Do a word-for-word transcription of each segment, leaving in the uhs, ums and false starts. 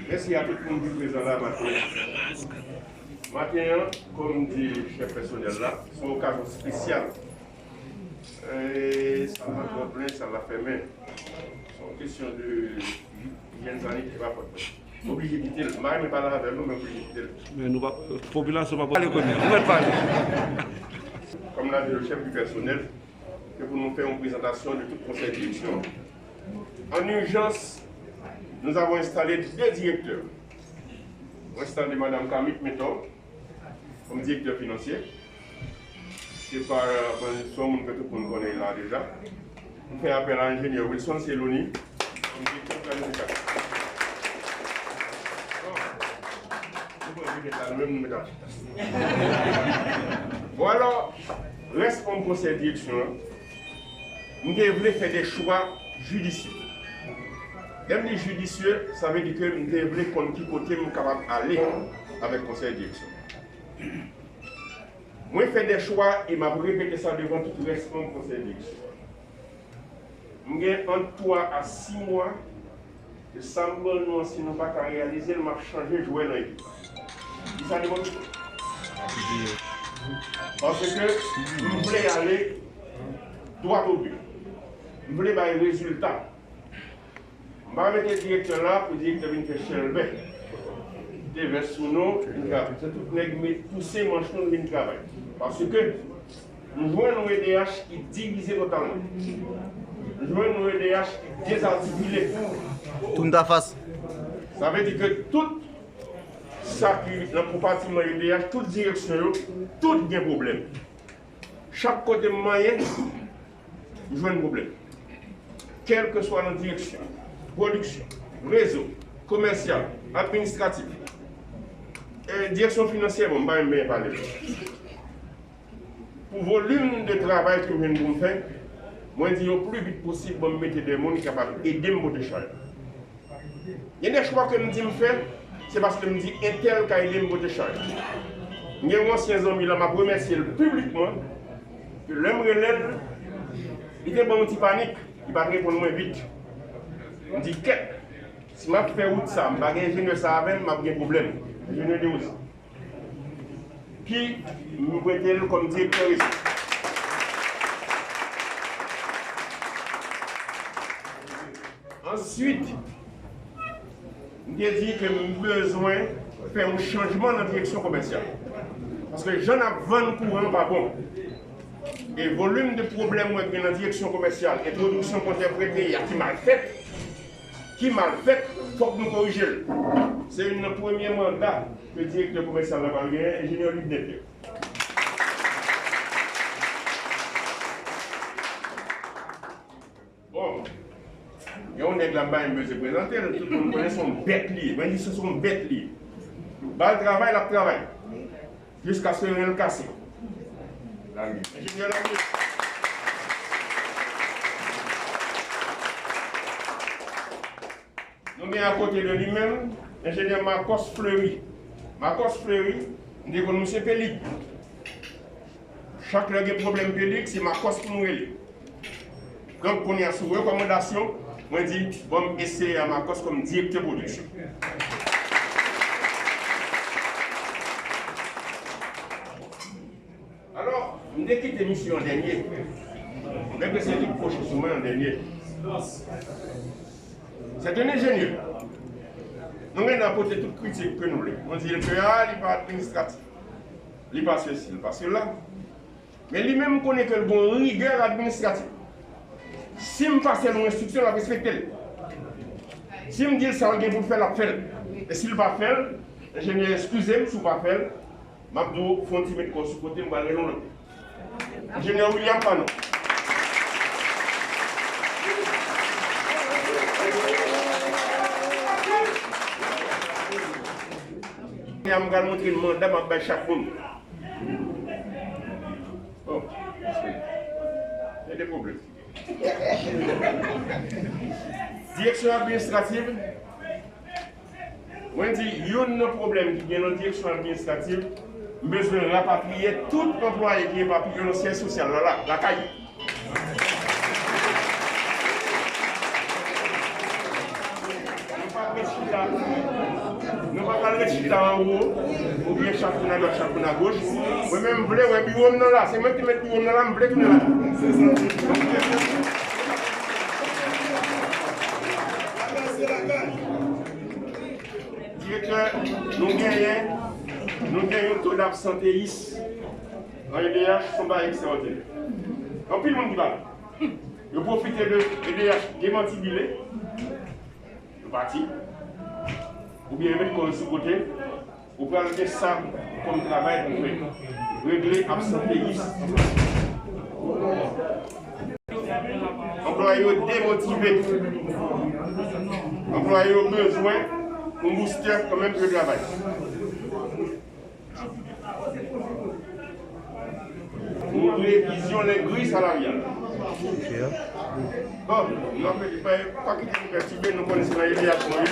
Mèsi a tout moun ki prezan la maten an. Maten an, kòm di chèf pèsonèl la, se yon okazyon espesyal. E sa la twò plen, sa la fèmen. Se yon kesyon de ijyèn sanitè, pa pòt mwen. M oblije kite l. M pa renmen pale avè l non, men m oblije kite l. Men nou pa, popilasyon pa pale kounye a. Nou mèt pale. Comme l'a dit le chef du personnel, c'est pour nous faire une présentation de tout conseil de direction. En urgence, nous avons installé deux directeurs. Nous avons installé Madame Camille Mentor comme directeur financier. Se pa, bon, se yon moun ke tout moun konnen la deja. M fè apèl a enjenyè Wilson Celoni, kòm direktè planifikasyon. Bon, nou pran vide la, nou menm nou met ap chita. Bon, alò, rès manm konsèy direksyon an, m te vle fè de chwa jidisye. Lè m di jidisye, sa vle di ke m te vle konn ki kote m kapab ale avèk konsèy direksyon. Mwen fè de chwa e m ap repete sa devan tout rès manm konsèy direksyon. M gen ant twa a sis mwa ke sa m ban nou an, si nou pa ka reyalize l, m ap chanje jwè nan ekip la. Di sa devan tout moun. Paske m vle ale dwat o bi. M vle bay rezilta. M pa mete direktè la pou direktè vin fè chèlbè. Kite vès sou nou, vin travay. Se tout nèg met pouse manch nou, vin travay. Paske nou jwenn yon E D H ki divize totalman. Nou jwenn yon E D H ki dezatifile. Tounn ta fas. Sa vle di ke tout sa ki nan konpatiman E D H, tout direksyon yo, tout gen pwoblèm. Chak kote m manyen, m jwenn pwoblèm. Kèlkeswa nan direksyon, pwodiksyon, rezo, komèsyal, administratif, e direksyon finansyè, bon, m pa menm pale. Pou volim de travay ke m jwenn pou m fè, mwen di yo pli vit posib, bon, m mete de moun ki kapab ede m pote chay la. Gen de chwa ke m di m fè, se paske m di entèl ka ede m pote chay. M gen yon ansyen zanmi la, m ap remèsye l piblikman, ke lè m rele l, li te ban yon ti panik, li pa t reponn mwen vit. M di, kèt, si m ap fè wout sa, m pa gen enjenyè sa avè m, m ap gen pwoblèm. Enjenyè Desrosiers. Ki m prete l kòm direktè rezo. Answit, m te di ke m bezwen fè yon chanjman nan direksyon komèsyal. Paske jan n ap vann kouran an pa bon. E volim de pwoblèm mwen gen nan direksyon komèsyal, entwodiksyon kontè prete a ki mal fèt, ki mal fèt, fòk nou korije l. Se youn nan premye manda ke direktè komèsyal la pral genyen, enjenyè Ludner Pierre. Bon, gen yon nèg la m pa menm bezwen prezante l, tout moun konnen se yon bèt li ye. Mwen di se yon bèt li ye. Ba l travay, l ap travay. Jiskaske ren l kase. Enjenyè Lagris. Nou gen akote de li menm, enjenyè Marcos Fleury. Marcos Fleury, m te konn misye Pelig. Chak lè gen pwoblèm Pelig, se Marcos pou nou rele. Donk, kounye a, sou rekòmandasyon, mwen di, bon, m eseye a Marcos kòm direktè pwodiksyon. Alò, m te kite misye an dènye. Nèg yo se li k kwoche sou mwen an dènye. Se te yon enjenyè. Nou gen dwa pote tout kritik ke nou vle. Nou di l ke, a, li pa administratif. Li pa sesi, li pa sela. Men li menm konnen ke l gen yon rigè administratif. Si m pase l yon enstriksyon, l ap respekte l. Si m di l sa l gen pou l fè, l ap fè l. E si l pa fè l, enjenyè, eskize m si w pa fè l, m ap di w, fè yon ti met kò w sou kote, m pral rele yon lòt. Enjenyè William Panon. Kounye a, m pral montre n manda m ap bay chak moun. Bon, gen de pwoblèm. Direksyon administrativ, mwen di, youn nan pwoblèm ki gen nan direksyon administrativ, m bezwen rapatriye tout anplwaye ki epapiye nan syèj sosyal la, la, lakay yo. Yo pa dwe chita. Nou pa pral ret chita anwo, oubyen chak moun adwat, chak moun agoch. Mwen menm, m vle wè biwo m nan la. Se mwen ki met biwo m nan la, m vle tounen la. Direktè, nou genyen, nou gen yon to dabsanteyis nan E D H, se yon bagay ekstraòdinè. Anpil moun ki pa la. Yo pwofite de E D H demantibile. Yo pati. Oubyen yo met kò yo sou kote. Ou pral gen sa kòm travay pou fè. Regle absanteyis. Anplwaye yo demotive. Anplwaye yo bezwen yon boustè kanmenm pou yo travay. Yon revizyon lè griy salaryal. Bon, nou ap pa, pa kite nou pètibe, nou konnen se nan E D H nou ye.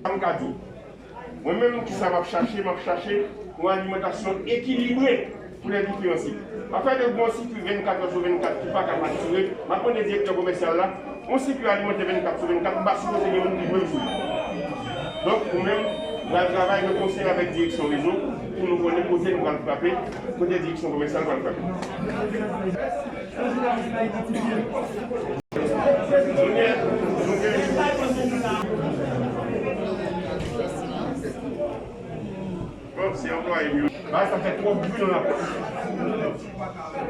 Sa m ka di w. Mwen menm, kisa m ap chache? M ap chache yon alimantasyon ekilibre pou lè diferan sik. Afè de gon sikui vennkat è sou vennkat ki pa ka faktire, m ap mande direktè komèsyal la, yon sikui alimantè vennkat sou vennkat, m pa sipoze gen moun ki jwe l sou li. Donk, nou menm, nou pral travay, nou konseye avèk direksyon rezo pou nou konnen kote nou pral frape, kote direksyon komèsyal pral frape. Bon, se anplwaye m yo. Bagay sa fè twòp bri nan lapòs.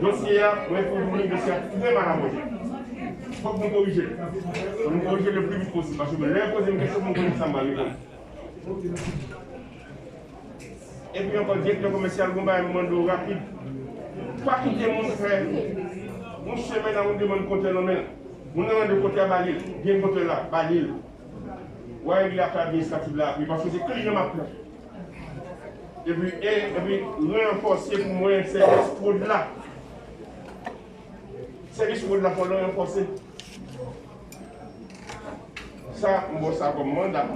Dosye a, mwen pou mwen, dosye a trè mal abòde. Fòk nou korije l. Fòk nou korije l le pli vit posib. Paske lè yo poze m kesyon, pou mwen konnen sa m pral reponn. Epi ankò, direktè komèsyal, gon bagay m mande w rapid. Pa kite moun fè yon semèn a moun demann kontè nan men l. Moun nan mande kontè a, ba li l. Gen kontè la, ba li l. W a regle afè administratif la apre, paske se kliyan m ap pran. Epi, e, epi, ranfòse pou mwen sèvis pwod la. Sèvis pwod la fò l ranfòse. Sa, m ba w sa kòm manda.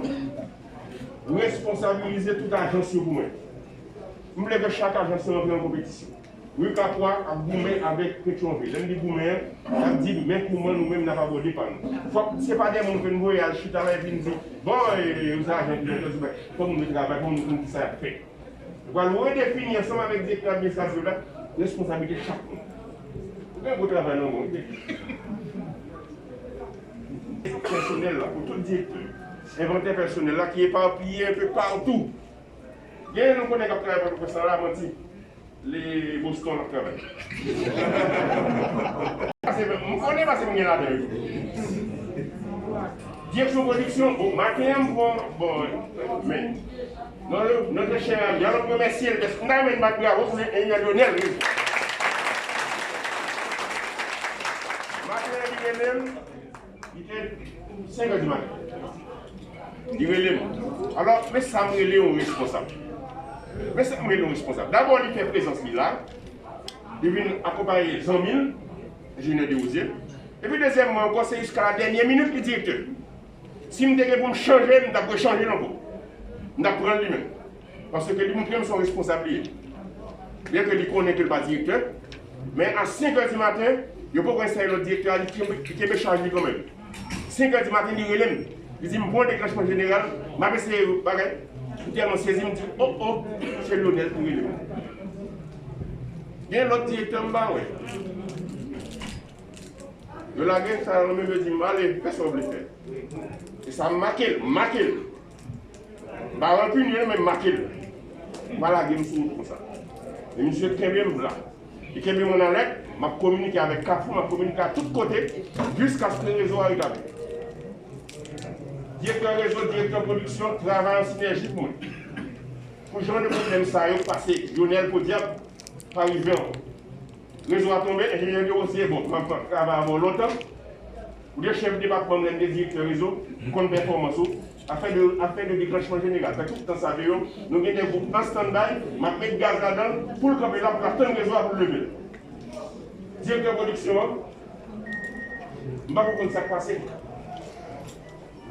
Responsabilize tout ajans yo pou mwen. M vle ke chak ajans yo rantre an konpetisyon. Ri Kapwa ap goumen avèk Petyonvil. Lè m di goumen an, y ap di men kòman nou menm n ap abòde pa nou. Fòk se pa de moun ke n voye al chita la epi n di, bon, e, e, sa ajans yo, fò moun yo travay, fò moun yo konn kisa y ap fè. Nou pral redefini ansanm avèk direktè administratif la responsablite chak moun. Ou gen gwo travay nan men w, wi. Pèsonèl la, pou tout direktè. Envantè pèsonèl la ki epapiye enpe patou. Gen nou konnen k ap travay Pòtoprens la, manti. Li Boston l ap travay. Pase, m konnen pase m gen ladan yo. Direksyon pwodiksyon, bon, maten an m pran, bon, men, nan le, nan le chè a, y a lòt remèsye l, dèske m ta renmen bat bravo pou enjenyè Lionel, wi. Maten an, li rele m, li te senk è di maten. Li rele m. Alò, men sa m rele yon responsab. Men sa m rele yon responsab. Dabò, li fè prezans li la. Li vin akonpaye zanmi l, enjenyè Desrosiers. Epi dezyèmman ankò, se jiska la dènyè minit li direktè. Si m te gen pou m chanje l, m t ap rechanje l ankò. M t ap pran l li menm. Paske li montre m se yon responsab li ye. Byen ke li konnen ke l pa direktè, men a senk è di maten, yo poko enstale lòt direktè a, li kenbe, li kenbe chaj li kanmenm. Senk è di maten, li rele m. Li di m, bon, deklanchman jeneral, m ap eseye bagay. M tèlman sezi, m di, o, o, se Lionel ki rele m. Gen lòt direktè m pa wè. Yo lage sa nan men m, yo di m, ale, fè sa w vle fè. E sa m make l, m make l. M pa rankinen l, men m make l. M pa lage m sou wout konsa. E misye kenbe m la. Li kenbe m an alèt, m ap kominike avèk Kafou, m ap kominike a tout kote, jiskaske rezo a retabli. Direktè rezo, direktè pwodiksyon, travay an sinèji pou mwen. Pou jan de pwoblèm sa yo pase, Lionel podyab pa rive ankò. Rezo a tonbe, enjenyè Desrosiers, bon, m ap travay avè w lontan. Ou te chèf depatman, m te direktè rezo, m konn pèfòmans ou. Afè de, afè de deklanchman jeneral. Fè tout tan sa deyò, nou gen de gwoup an standby, m ap met gaz ladan l pou l kanpe la, pou l ap tann rezo a pou l leve l. Direktè pwodiksyon an, m pa ko konn sa k pase.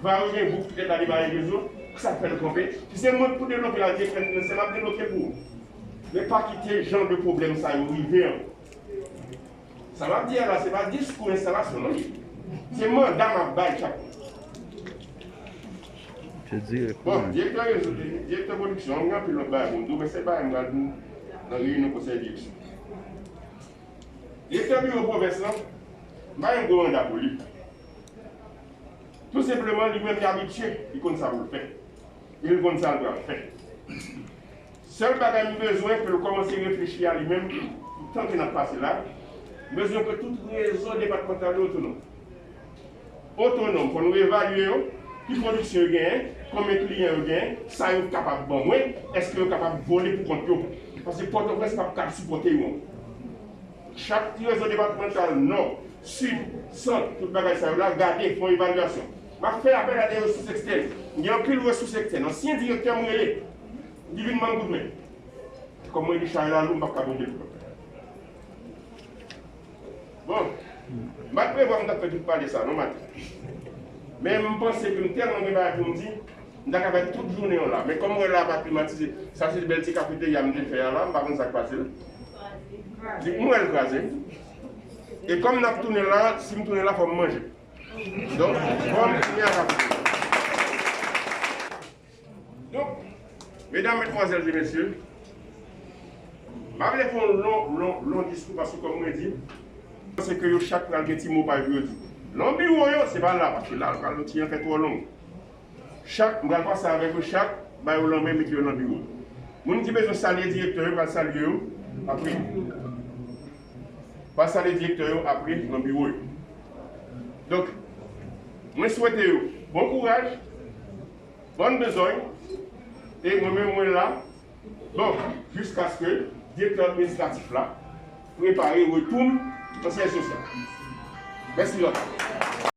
Va yo gen gwoup ki te ta debare rezo, sa k fè l kanpe. Si se mwen k pou debloke la, direktè finansye, m ap debloke pou ou. Men pa kite jan de pwoblèm sa yo rive ankò. Sa m ap di a la, se pa diskou enstalasyon non li ye. Se manda m ap bay chak moun. Bon, direktè rezo, direktè pwodiksyon, gen anpil lòt bagay pou m di w, men se bagay m pral di w nan reyinyon konsèy direksyon. Direktè biwo pwovens lan, m pa gen gwo manda pou li. Tou senpleman, li menm li abitye, li konn sa pou l fè. E li konn sa l pral fè. Sèl bagay m bezwen pou l kòmanse reflechi a li menm, tanke n ap pase la, m bezwen ke tout rezo depatmantal yo otonòm. Otonòm, fò nou evalye yo, ki pwodiksyon yo genyen, konbyen kliyan yo genyen, sa yo kapab ban mwen, èske yo kapab vole pou kont yo. Paske Pòtoprens p ap kab sipòte yo ankò. Chak ti rezo depatmantal, nò, sid, sant, tout bagay sa yo la, gade, fè yon evalyasyon. M ap fè apèl a de resous ekstèn. M gen anpil resous ekstèn. Ansyen direktè m rele, li vin ban m kout men. Kòm mwen di chay la lou, m p ap ka monte l. Bon, m pa t prevwa m t ap fè tout pale sa non maten. Men m panse ke m tèlman gen bagay pou m di, m ta ka fè tout jounen an la. Men kòm mwen la pa klimatize, sa se bèl ti kafeterya m te fè a la, m pa konn sa k pase l. Di m wè l kraze. E kòm n ap tounen la, si m tounen la, fò m manje. Donk, fò m tounen a kafeterya. Donk, medam, medmwazèl e mesye, m pa vle fè yon lon, lon, lon diskou paske kòm mwen di, se ke yo chak pral gen ti mo pa yo pou yo di. Lan biwo yo, se pa la, paske la, l pral yon ti jan fè twò long. Chak, m pral pase avèk yo chak, ba yo lanmen, mete yo lan biwo. Moun ki bezwen salye direktè yo, pral salye yo apre. Pral salye direktè yo apre lan biwo yo. Donk, mwen swete yo bon kouraj, bòn bezòy, e mwen menm mwen la, bon, jiskaske direktè administratif la prepare retour m nan syèj sosyal. Mèsi lòt.